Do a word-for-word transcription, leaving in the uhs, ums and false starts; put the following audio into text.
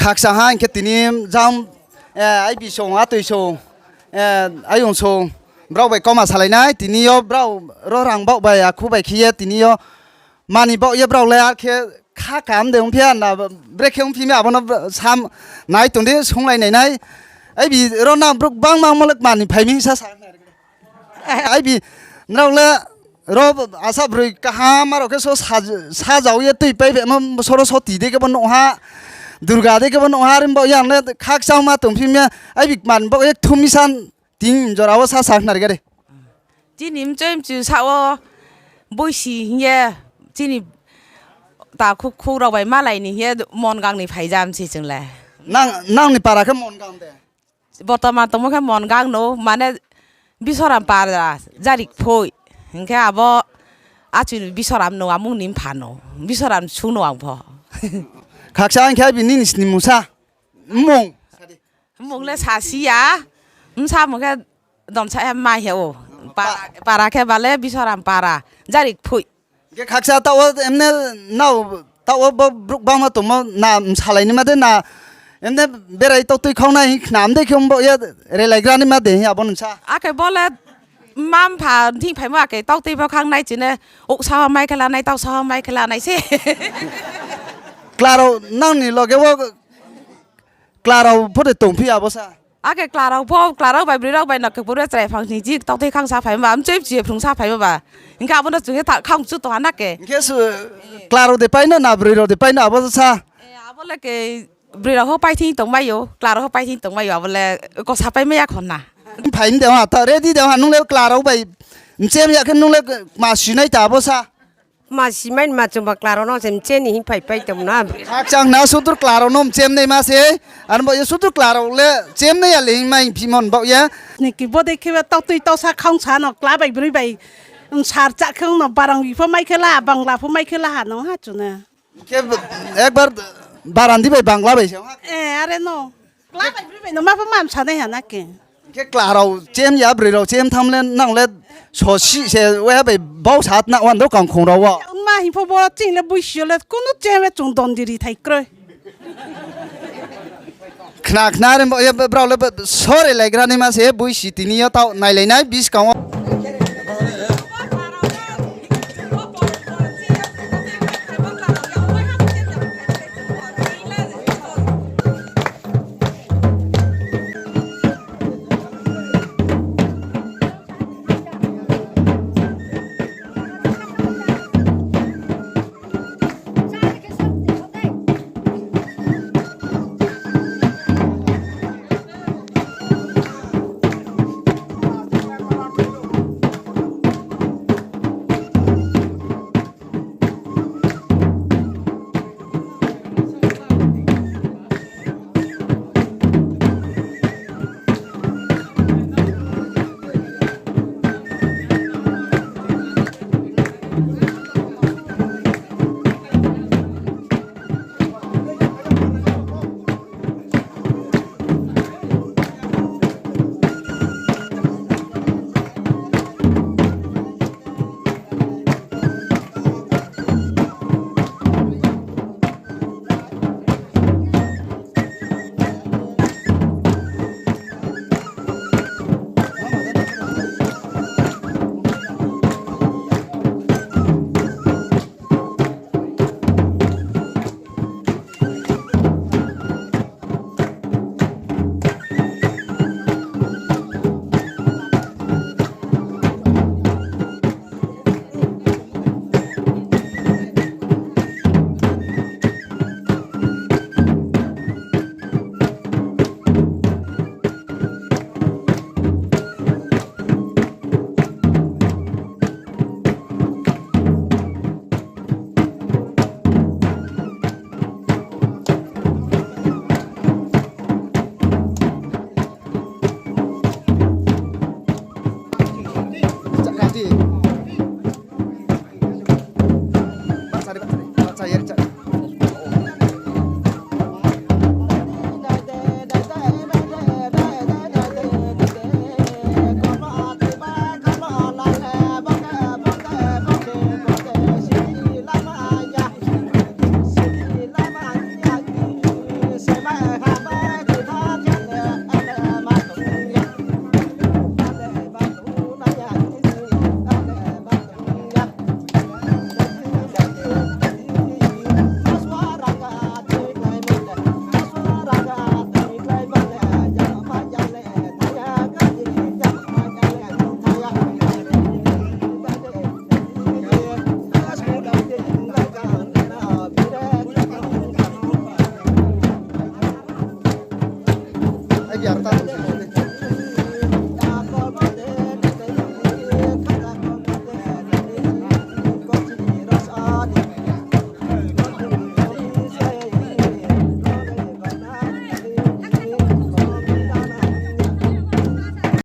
Khaksa ha hing khe tini jang, eh, aibi song, atoi song, eh, ayong song, brao bai kauma salai nai, tini yo brao ro rang baoh bai akhu bai khe ye tini yo mani baoh ye brao le ar khe kha kam de ongphi ya na, brekhe ongphi mi abo no sam nai tong di, sunglai nai nai. Aibi ro na brouh gbangma mo le mani phai mi sa sa. Aibi nrao le ro asa broi kaham rao khe so sa, sajao ye tuipai bemo soro soti dei khe bo nuh ha, Durga dei khe bo nuh ha, rimbo yang le khakchangma tongphi mi ya, aibi mani baoh ye kthum mi sa tin jora wo sa sa khna ri ga de. Chini mchoi mchu sa wo boisi hing ye chini takhu khou rao bai malai ni hing ye Mongang ni phai ja mse chung le. Nang, nang ni para khe Mongang de? Bortoman tongmo khe Mongang no, mane Bisoram para, Jarik Phoi. Hing khe abo achu Bisoram no amung ni mpha no, Bisoram sung no ang pho. Khaksa hing khe aibi nini sni mungsa? Mmung? Mmung le sasi ya, bsa mung khe Domsa ya mai he o. Para, para khe ba le Bisoram para, Jarik Phoi. Hing khe khaksa taoh wo emne nrao taoh wo bo brouh gbangma tongmo na msalai naima de na, emne berai tautui khaunai hing khnam de khe ongbo ye relaigra naima de hing abo nsa. Akhe bo le mma mpha thing phaimo akhe tautui pho khangnai chini, ouhsa ho mai khe lanai, tausa ho mai khe lanai se. Kla rao nang ni loge wo kla rao pho de tongphi ya abo sa? Akhe kla rao pho, kla rao bai broi rao bai no khe pure chrai phang ni ji tautui khang sa phaimo ba, mchoi mchi ye phrung sa phaimo ba. Hing khe abo no chung ye ta khang chu tong ha na khe. Hing khe kla rao de pai no na broi rao de pai no abo sa? E, abo le khe broi rao pho pai thing tongmai ou, kla rao pho pai thing tongmai ou, abo le ko sapai mai ya kho na. Phai mi de ha, ta ready de ha, nung le kla rao bai mchem ya khe nung le ma sinai ta abo sa? Ma simai ma chungba kla rao no se mchem ni hing phaipai tong na. Khakchang na sudur kla rao no mchem naima se, ar bo ye sudur kla rao le chem nai ya le hing mai phimon baoh ye. Niki bo dei khe ba tautui tausa khangsa no kla bai broi bai, msar chá khe ong no barang bi pho mai khe la, bangla pho mai khe la ha nung ha chu na. Khe ekbar barandi bai bangla bai se ha. E, are no. Kla bai broi bai no ma pho ma msa nai ha na khe. Khe kla rao chem ya, broi rao chem tham le nang le sosi se wa bai bau sa na wan do kangkhong rao wo. Ongma hing pho bo ching le boisi yo le kunu chem ye chung dondiri thai kroi. Khna khna re bo ye brao le sorry laigra naima se boisi tini yo taoh nailai nai buskang wo.